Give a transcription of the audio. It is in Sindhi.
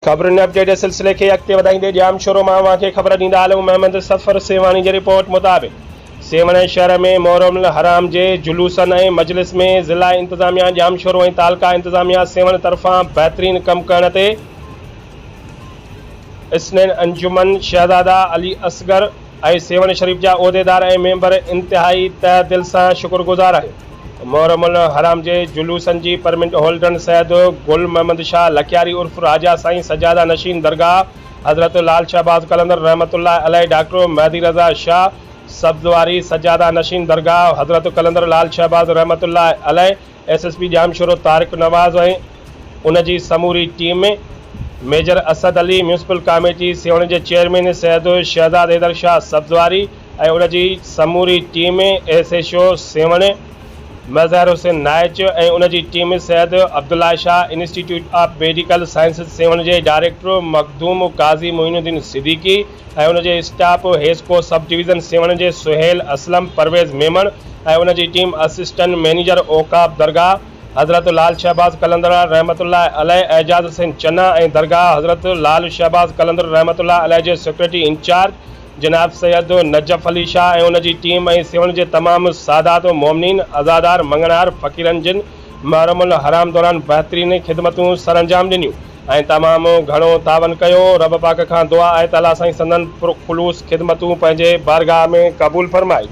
خبرن اپڊيٽ جي سلسلي کي اڳتي وڌائيندي ڄامشورو مان اوهان کي خبر ڏيندا هلون محمد صفر سيوهاڻي جي رپورٽ مطابق سيوهڻ شهر ۾ محرم الحرام جي جلوسن ۽ مجلس ۾ ضلعي انتظاميا ڄامشورو ۽ تعلقه انتظاميا سيوهڻ طرفان بهترين ڪم ڪرڻ تي اسنين انجمن شهزاده علي اصغر ۽ سيوهڻ شريف جا عهديدار ۽ ميمبر انتهائي تهه دل سان شڪر گذار آهيون. محرم الحرام جي جلوسن جي پرمنٽ هولڊرن سيد گل محمد شاهه لڪياري عرف راجا سائين سجاده نشين درگاهه حضرت لال شهباز قلندر رحمة الله عليه ڊاڪٽر مهدي رضا شاهه سبزواري سجاده نشين درگاهه حضرت قلندر لال شهباز رحمة الله عليه S S P Jamshoro Tariq Nawaz ۽ ان جي سموري team, major Asad Ali, municipal committee Sehwan جي چيئرمين سيد شهزاد حيدر شاهه سبزواري ۽ ان جي سموري team, S H O Sehwan Mazhar Hussain Naich ۽ ان جي team, Syed Abdullah Shah institute of medical sciences Sehwan جي ڊائريڪٽر مخدوم قاضي معين الدين صديقي ۽ ان جي staff HESCO sub division Sehwan جي سهيل اسلم پرويز ميمڻ ۽ ان جي ٽيم اسسٽنٽ مئنيجر اوقاف درگاهه حضرت لال شهباز قلندر رحمة الله عليه اعجاز حسين چنا ۽ درگاهه حضرت لال شهباز قلندر رحمة الله عليه جي سيڪريٽري انچارج جناب سيد نجف علي شاهه ۽ ان جي ٽيم ۽ سيوهڻ جي تمام سادات مومنين عزادار مڱڻهار فقيرن جن محرم الحرام دوران بهترين خدمتون سرانجام ڏنيون. ۽ تمام گهڻو تعاون ڪيو. رب پاڪ کان دعا آهي ته الله سائين سندن پرخلوص خدمتون پنهنجي بارگاهه ۾ قبول فرمائي.